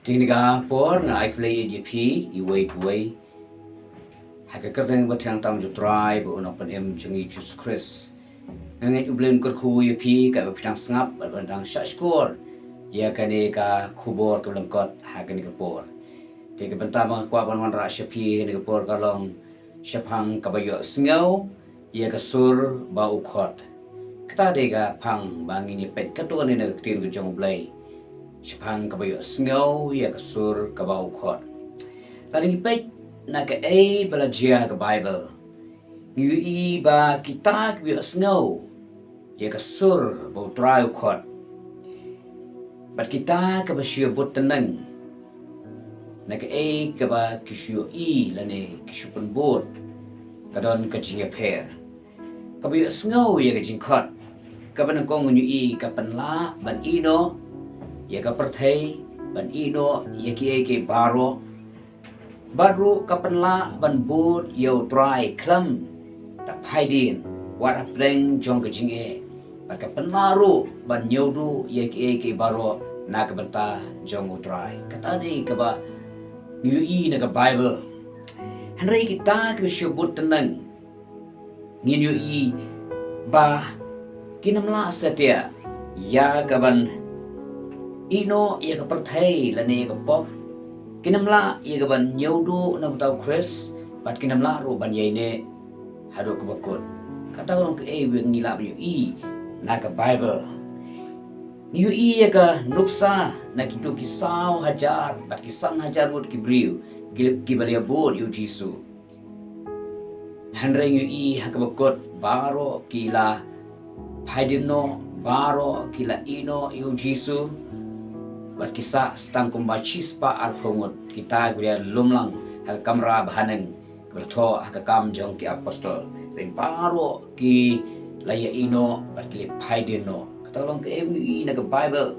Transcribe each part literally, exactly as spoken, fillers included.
Te ha kane ka por nga ai khublei ïa phi iwei pa iwei ha ka kyrteng ba thiang tam jong U Trai bad U Nongpynim jong ngi Jisu Khrist. Nga ngeit U Blei un kyrkhu ïa phi katba phi dang sngap bad ba dang shahshkor ïa kane ka khubor kaba lyngkot ha kane ka por. Te ka bynta ba nga kwah ban wanrah sha phi ha kane ka por ka long shaphang kaba ïohsngew ïa ka sur ba u khot. Kata dei ka phang ba ngin ïa peit katto katne na ka ktien ka jong U Blei. Shaphang kaba ïohsngew ïa ka sur kaba u khot. Lada ngi peit na kaei ba la jia ha ka Baibl, ngi ïohi ba kita kiba ïohsngew ïa ka sur ba U Trai u khot, bad kita kiba shu ïa bud tneng na kaei kaba ki shu ïohi lane ki shu pynbud, ka don ka jingïapher. Kaba ïohsngew ïa ka jingkhot, kaba nyngkong ngi ïohi ka pynlah ban ïehnoh ïa ka pyrthei, ban ïehnoh ïa kiei kiei baroh. Bad ruh ka pynlah ban bud ïa U Trai khlem da phai dien wat hapdeng jong ka jingeh. Bad ka pynlah ruh ban ñiewduh ïa kiei kiei baroh na ka bynta jong U Trai. Kata dei kaba ngi ïohi na ka Baibl. Hynrei kita kiba shu bud tneng, ngin ïohi ba kin ym lah satia ïa ka ban ïehnoh ïa ka pyrthei lane ïa ka pop. Kin ym lah ïa ka ban ñiewduh na ka bynta U Khrist, bad kin ym lah ruh ban ïaineh haduh kaba kut. Kata ka long kaei ba ngi lah ban ïohi na ka Baibl. Ngi ïohi ïa ka nuksa na kito ki saw hajar bad ki san hajar ngut ki briew ki, kiba la ïa bud ïa U Jisu. Hynrei ngi ïohi ha kaba kut baroh ki la phai dien noh, baroh ki la ïehnoh ïa U Jisu. Bad ki sah tang kumba shispah arphew ngut kita kiba la lum lang ha ka kamra bahaneng kaba la thoh ha Ki Kam jong ki Apostol. Hynrei baroh ki la ïa ïehnoh bad ki la phai dien noh. Kata ka long kaei ba ngi ïohi na ka Baibl.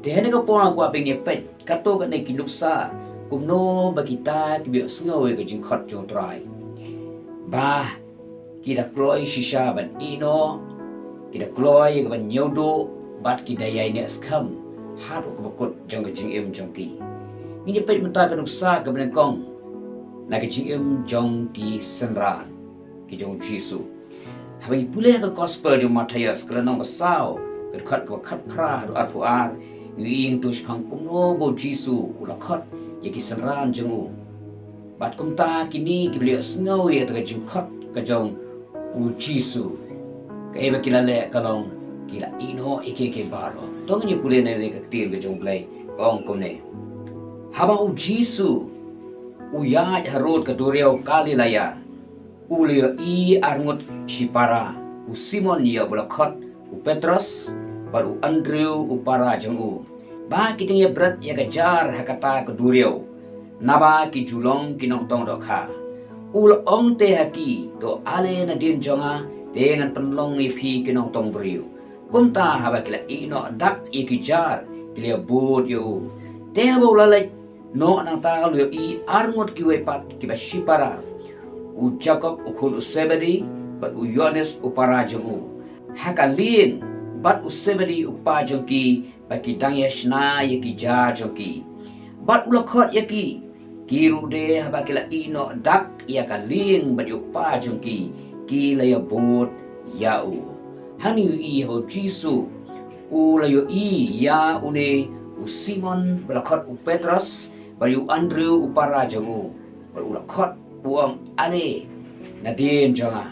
Te ha kane ka por nga kwah ba ngin ïa peit katto katne ki nuksa kumno ba kita kiba ïohsngew ïa ka jingkhot jong U Trai ba ki da kloi shisha ban ïehnoh, ki da kloi ïa ka ban ñiewduh, bad ki da ïaineh skhem haduh kaba kut jong ka jingim jong ki. Ngin ïa peit mynta ka nuksa kaba nyngkong na ka jingim jong ki synran ki jong U Jisu. Haba ngi pule ha ka Gospel jong u Mathaios ka lynnong ba saw, ka dkhot kaba khatphra haduh arphew ar, ngi ïohi hangto shaphang kumno ba U Jisu u la khot ïa ki synran jong u. Bad kumta kine kiba la ïohsngew ïa kata ka jingkhot ka jong U Jisu, kaei ba ki la leh ka long ki la ïehnoh ïa kiei kiei baroh. To ngin ïa pule na kane ka ktien ka jong U Blei, ka ong kumne. Haba U Jisu u ïaid harud ka duriaw Galilea, u la ïohi arngut shipara, u Simon ïa uba la khot u Petros, bad u Andrew u para jong u, ba ki dang ïa bret ïa ka jar ha kata ka duriaw, naba ki ju long ki nongtong dohkha. U la ong te ha ki, to ale nadien jong nga, te ngan pynlong ïa phi ki nongtong briew. Kumta haba ki la ïehnoh dak ïa ki jar, ki la ïa bud ïa u. Te haba u la leit noh nangta u la ïohi arngut kiwei pat kiba shipara, u Jakob u khun u Sebedi, bad u Ïoannis u para jong u, ha ka lieng, bad u Sebedi u kpa jong ki, ba ki dang ïa shna ïa ki jar jong ki. Bad u la khot ïa ki. Ki ruh de haba ki la ïehnoh dak ïa ka lieng bad ïa u kpa jong ki, ki la ïa bud ïa u. Hangne ngi ïohi haba U Jisu u la ïohi ïa une u Simon ba la khot u Petros, bad ïa u Andrew u para jong u, bad u la khot, u ong, ale nadien jong nga,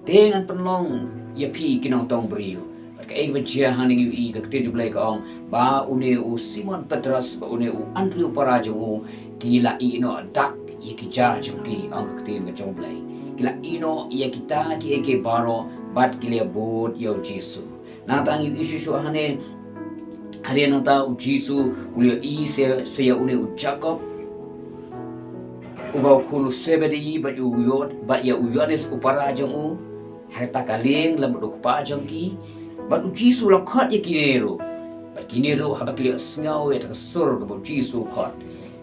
te ngan pynlong ïa phi ki nongtong briew. Bad kaei kaba jia hangne ngi ïohi ka ktien jong U Blei ka ong ba une u Simon Petros bad une u Andrew u para jong u, ki la ïehnoh dak ïa ki jar jong ki, ong ka ktien ka jong U Blei. Ki la ïehnoh ïa kita kiei kiei baroh bad ki la ïa bud ïa U Jisu. Nangta ngi ïohi shuh shuh hangne, hadien nangta U Jisu u la ïohi sa, sa ïa une u Jakob, uba u khun u Sebedi, bad ïa u Ïo-, bad ïa u Ïoannis u para jong u, ha kata ka lieng lem bad u kpa jong ki. Bad U Jisu u la khot ïa kine ruh. Bad kine ruh haba ki la ïohsngew ïa kata ka sur kaba U Jisu u khot,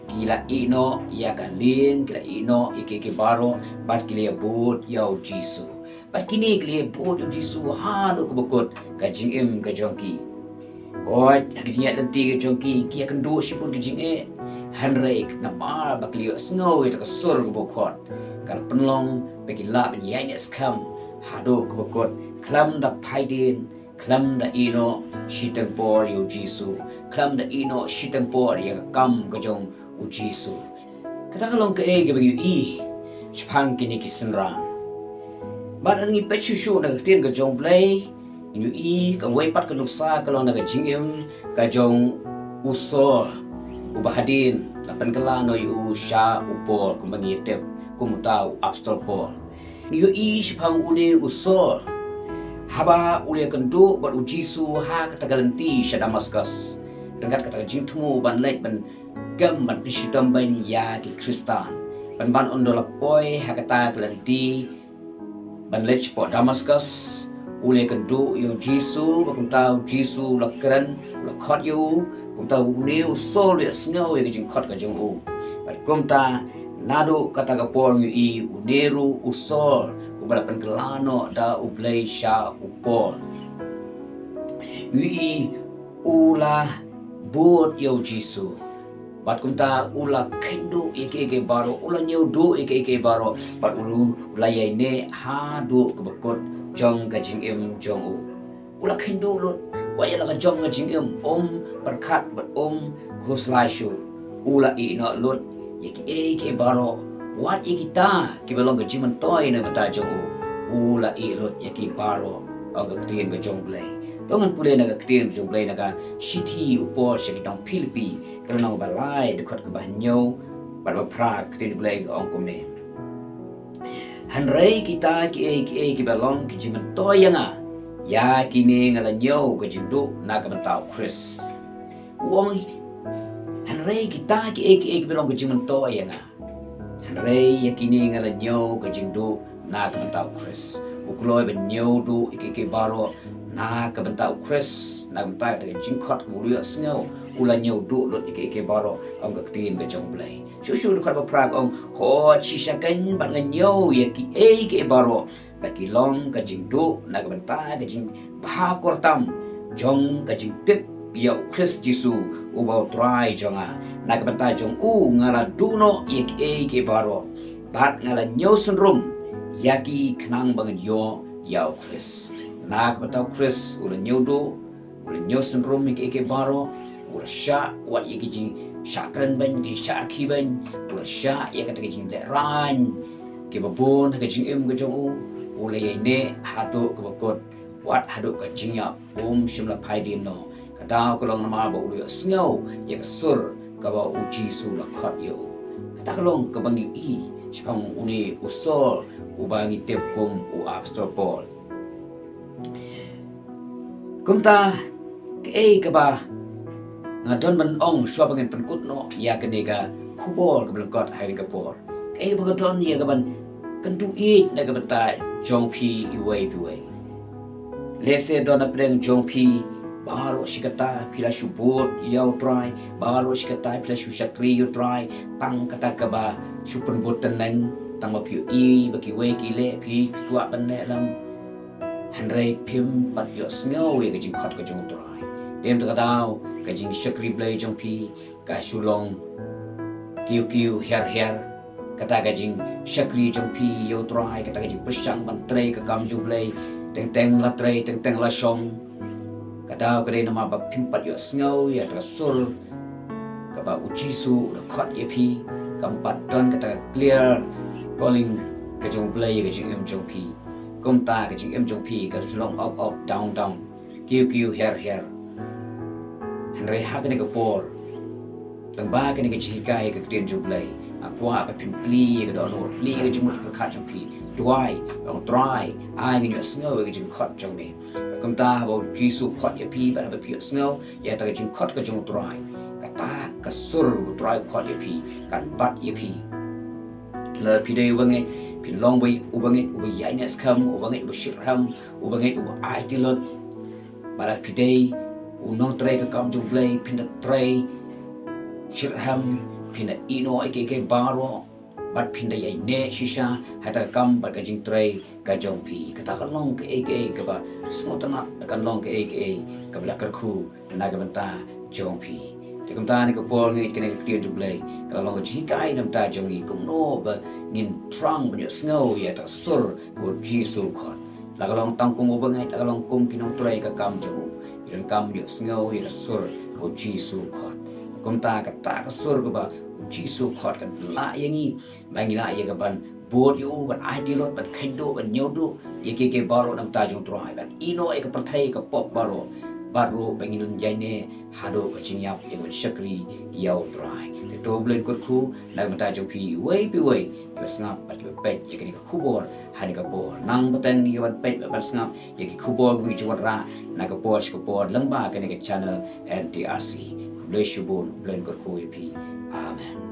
ki la ïehnoh ïa ka lieng, ki la ïehnoh ïa kiei kiei baroh, bad ki la ïa bud ïa U Jisu. Bad kine ki la ïa bud ïa U Jisu haduh kaba kut ka jingim ka jong ki. Hooid, ha ka jingïaid lynti ka jong ki, ki ïakynduh shibun ki jingeh. Hynrei namar ba ki la ïohsngew ïa ka sur kaba khot, ka la pynlong ba ki lah ban ïaineh skhem haduh kaba kut, khlem da phai dien, khlem da ïehnoh shiteng por ïa u Jisu, khlem da ïehnoh shiteng por ïa ka kam ka jong u Jisu. Kata ka long kaei kaba ngi ïohi shaphang kine ki synran. Bad ngi peit shuh shuh na ka ktien ka jong u Blei, ngi ïohi kawei pat ka nuksa ka long na ka jingim ka jong u Saul, uba hadien la pynkylla noh ïa u sha u Paul, kumba ngi tip kum uta u apostol Paul. Ngi ïohi shaphang une u Saul, haba u la ïakynduh bad u Jisu ha kata ka lynti sha Damaskus, ryngkat kata ka jingthmu ban leit ban kem ban pynshitom beiñ ïa ki Khristan. Pynban ynda u la poi ha kata ka lynti ban leit shapoh Damaskus, u la ïakynduh ïa u Jisu, bad kumta u Jisu u la kren, u la khot ïa u. Kumta une u Saul u ïohsngew ïa ka jingkhot ka jong u. Bad kumta naduh kata ka por ngi ïohi une ruh u Saul uba la pynkylla noh da u Blei sha u Paul, ngi ïohi u la bud ïa u Jisu. Bad kumta u la kheiñ duh ïa kiei kiei baroh, u la ñiew duh ïa kiei kiei baroh, bad u la ïaineh haduh kaba kut jong ka jingim jong u. U la kheiñ duh lut, wat ïa la ka jong ka jingim, um pyrkhat bad um khuslai shuh. U la ïehnoh lut ïa kiei kiei baroh, wat ïa kita kiba long ka jingmyntoi na ka bynta jong u. U la ïeh lut ïa ki baroh, ong ka ktien ka jong u Blei. To ngan pule na ka ktien ka jong u Blei na ka shithi u Paul sha ki nong Philippi, ka lynnong ba lai, dkhot kaba hynñiew bad ba phra. Ka ktien u Blei ka ong kumne: Hynrei kita kiei kiei kiba long ki jingmyntoi ïa nga, ïa kine nga la ñiew ka jingduh na ka bynta u Khrist. U ong, hynrei kita kiei kiei kiba long ki jingmyntoi ïa nga, hynrei ïa kine nga la ñiew ka jingduh na ka bynta u Khrist. U kloi ban ñiew duh ïa kiei kiei baroh na ka bynta u Khrist, na ka bynta ka jingkhot kaba u la ïohsngew, u la ñiew duh lut ïa kiei kiei baroh, ong ka ktien ka jong u Blei. Shuh shuh dkhot ba phra ka ong, hooid shisha keiñ bad nga ñiew ïa kiei kiei baroh ba ki long ka jingduh na ka bynta ka jingbha kyrtam jong ka jingtip ïa u Khrist Jisu uba u Trai jong nga. Na ka bynta jong u nga la duh noh ïa kiei kiei baroh, bad nga la ñiew synrum ïa ki khnang ba ngan ïoh ïa u Khrist. Na ka bynta u Khrist u la ñiew duh, u la ñiew synrum ïa kiei kiei baroh, u la shah wat ïa ki jingshah kren beiñ, ki jingshah rkhie beiñ, u la shah ïa kata ki jinglehrain kiba bun ha ka jingim ka jong u, u la ïaineh haduh kaba kut, wat haduh ka jingïap, um shym la phai dien noh. Kata ka long namar ba u la ïohsngew ïa ka sur kaba u Jisu u la khot ïa u. Kata ka long kaba ngi ïohi shaphang une u Saul uba ngi tip kum u apostol Paul. Kumta, kaei kaba nga don ban ong shuwa ba ngin pynkut noh ïa kane ka khubor kaba lyngkot ha kane ka por? Kaei ba nga don ïa kaban kyntu ïeit na ka bynta jong phi iwei pa iwei? Lehse don na pdeng jong phi baroh shi katta phi la shu bud ïa u Trai, baroh shi katta phi la shu shakri ïa u Trai, tang kata kaba shu pynbud tneng, tang ba phi ïohi ba kiwei ki leh, phi, phi kwah ban leh lang. Hynrei phim pat ïohsngew ïa ka jingkhot ka jong u Trai. Te mynta ka daw ka jingshakri Blei jong phi ka shu long kiew kiew hiar hiar. Kata ka jingshakri jong phi ïa u Trai, kata ka jingpyrshang ban trei ka kam jong u Blei, teng teng la trei, teng teng la shong. Ka daw ka dei namar ba phim pat ïohsngew ïa kata ka sur kaba u Jisu u la khot ïa phi, kam pat don kata ka clear calling ka jong u Blei ïa ka jingim jong phi. Kumta ka jingim jong phi ka shu long up up down down, kiew kiew hiar hiar. Hynrei ha kane ka por, lyngba kane ka jinghikai ka ktien jong u Blei, nga kwah ba phin plie ïa ka dohnud, plie ïa ka jingmut jingpyrkhat jong phi. Duwai, ong, Trai, ai ngan ïohsngew ïa ka jingkhot jong me. Kumta haba u Jisu u khot ïa phi bad haba phi ïohsngew ïa kata ka jingkhot ka jong u Trai, kata ka sur u Trai u khot ïa phi kan bat ïa phi. Lada phi dei uba ngeit, phin long uba, uba ngeit, uba ïaineh skhem, uba ngeit, uba shitrhem, uba ngeit, uba aiti lut. Bad lada phi dei u nongtrei ka kam jong u Blei, phin da trei shitrhem, phin da ïehnoh ïa kiei kiei baroh, bad phin da ïai neh shisha ha kata ka kam bad ka jingtrei ka jong phi. Kata kan long kaei kaei kaba sngewtynnat, kan long kaei kaei kaba la kyrkhu na ka bynta jong phi. Te kumta ha kane ka por ngi, kane ka ktien jong U Blei ka la long ka jinghikai na ka bynta jong ngi kumno ba ngin thrang ban ïohsngew ïa kata ka sur kaba U Jisu u khot. La ka long tang kum u bangeit, la ka long kum ki nongtrei ka kam jong u, ngi donkam ïohsngew ïa kata ka sur kaba U Jisu u khot. Kumta kata ka sur kaba U Jisu u khot kan pyllait ïa ngi ba ngin lah ïa ka ban bud ïa u, ban aiti lut, ban khein duh, ban ñiew duh ïa kiei kiei baroh na ka bynta jong U Trai, ban ïehnoh ïa ka pyrthei ka pop baroh, bad ruh ba ngin ïaineh haduh ka jingïap ïa ka ban shakri ïa U Trai. Te to U Blei un kyrkhu na ka bynta jong phi iwei pa iwei kiba sngap bad kiba peit ïa kane ka khubor ha kane ka por. Nang bteng ïa kiba peit bad ban sngap ïa ki khubor kiba ju wanrah na ka por sha ka por lyngba kane ka channel N T R C. Khublei shibun, U Blei un kyrkhu ïa phi. Amen.